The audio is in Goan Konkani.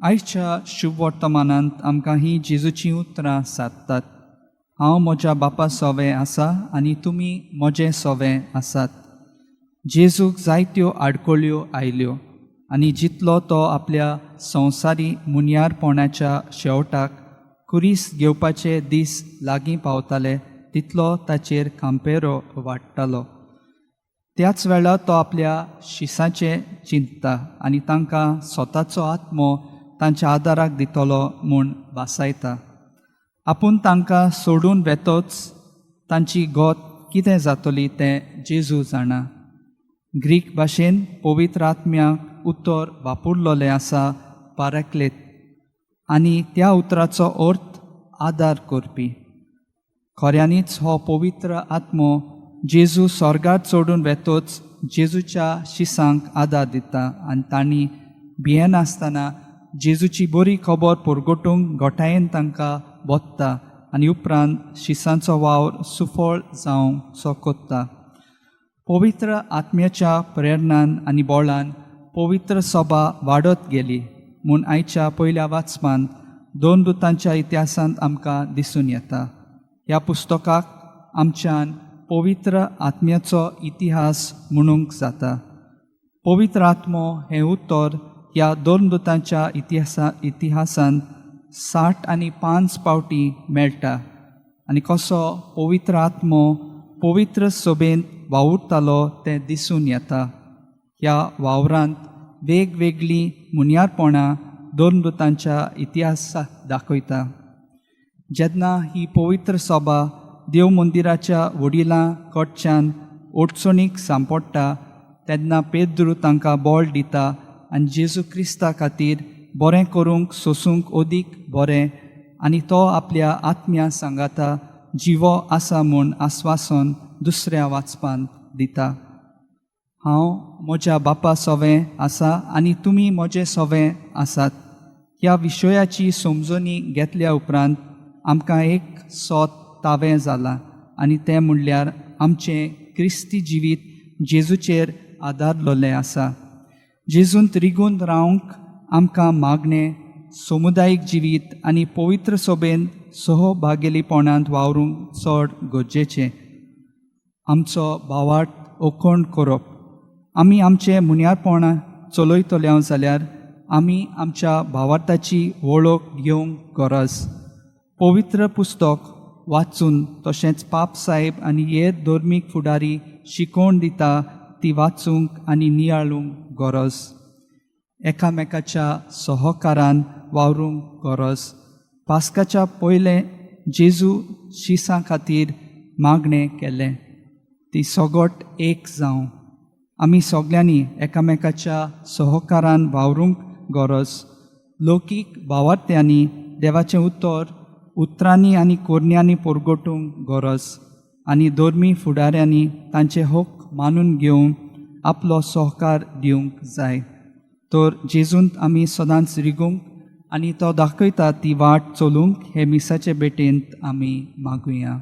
आयच्या शुभवर्तमानांत आमकां हीं जेजूचीं उतरां सादतात. हांव म्हज्या बापा सोवें आसा आनी तुमी म्हजे सोवें आसात. जेजूक जायत्यो आडखळ्यो आयल्यो आनी जितलो तो आपल्या संवसारी मुनयारपणाच्या शेवटाक खुरीस घेवपाचे दीस लागीं पावताले तितलो ताचेर कांपेरो वाडटालो. त्याच वेळार तो आपल्या शिसाचें चिंतता आनी तांकां स्वताचो आत्मो तांच्या आदाराक दितलो म्हूण भासायता. आपूण तांकां सोडून वेतोच तांची गोत कितें जातली तें जेजू जाणा. ग्रीक भाशेन पवित्र आत्म्याक उतर वापरलेलें आसा पाराक्लेत आनी त्या उतराचो अर्थ आदार करपी. खऱ्यांनीच हो पवित्र आत्मो जेजू स्वर्गार चडून वेतोच जेजूच्या शिसांक आदार दिता आनी तांणी भियेनासतना जेजूची बरी खबर परगटूंक घटायेन तांकां बोत्ता आनी उपरांत शिसांचो वावर सुफळ जावंक सो कोत्ता. पवित्र आत्म्याच्या प्रेरणान आनी बोळान पवित्र सभा वाडत गेली म्हूण आयच्या पयल्या वाचपांत दोन दुतांच्या इतिहासांत आमकां दिसून येता. ह्या पुस्तकाक आमच्यान पवित्र आत्म्याचो इतिहास म्हणूंक जाता. पवित्र आत्मो हें उतर ह्या दोन दुतांच्या इतिहासांत 65 पावटी मेळटा आनी कसो पवित्र आत्मो पवित्र सभेंत वावुरतालो तें दिसून येता. ह्या वावरांत वेगवेगळीं मुनयारपणां दोन दुतांच्या इतिहासाक दाखयता. जेन्ना ही पवित्र सभा देव मंदिराच्या वडिलां कडच्यान अडचणीक सांपडटा तेन्ना पेद्रू तांकां बळ दिता आनी जेजू क्रिस्ता खातीर बरें करूंक सोसूंक अदीक बरें आनी तो आपल्या आत्म्या सांगाता जिवो आसा म्हूण आस्वासन दुसऱ्या वाचपांत दिता. हांव म्हज्या बापा सोवें आसा आनी तुमी म्हजे सोवें आसात ह्या विशयाची समजणी घेतल्या उपरांत आमकां एक सोत तावें जालां आनी तें म्हणल्यार आमचें क्रिस्ती जिवीत जेजूचेर आदारलेलें आसा. जेजूंत रिगून रावंक आमकां मागणें समुदायीक जिवीत आनी पवित्र सभेंत सहभागेलीपणांत वावरूंक चड गरजेचें. आमचो भावार्थ ओकोण करप. आमी आमचें मुनयारपणां चलयतले जाल्यार आमी आमच्या भावार्थाची वळख घेवंक गरज. पवित्र पुस्तक वाचून तशेंच पाप साहेब आनी हेर धर्मीक फुडारी शिकोवण दिता ती वाचूंक आनी नियाळूंक गरज. एकामेकाच्या सहकारान वावरूंक गरज. पास्काच्या पयलें जेजू शिसां खातीर मागणें केलें ती सगट एक जावं. आमी सगल्यांनी एकामेकाच्या सहकारान वावरूंक गरज. लौकीक भावार्थ्यांनी देवाचें उतर उतरांनी आनी कोरण्यांनी परगटूंक गरज आनी धर्मी फुडाऱ्यांनी तांचे हक मानून घेवन आपलो सहकार दिवंक जाय. तर जेजूंत आमी सदांच रिगूंक आनी तो दाखयता ती वाट चलूंक हे मिसाचे भेटेंत आमी मागुया.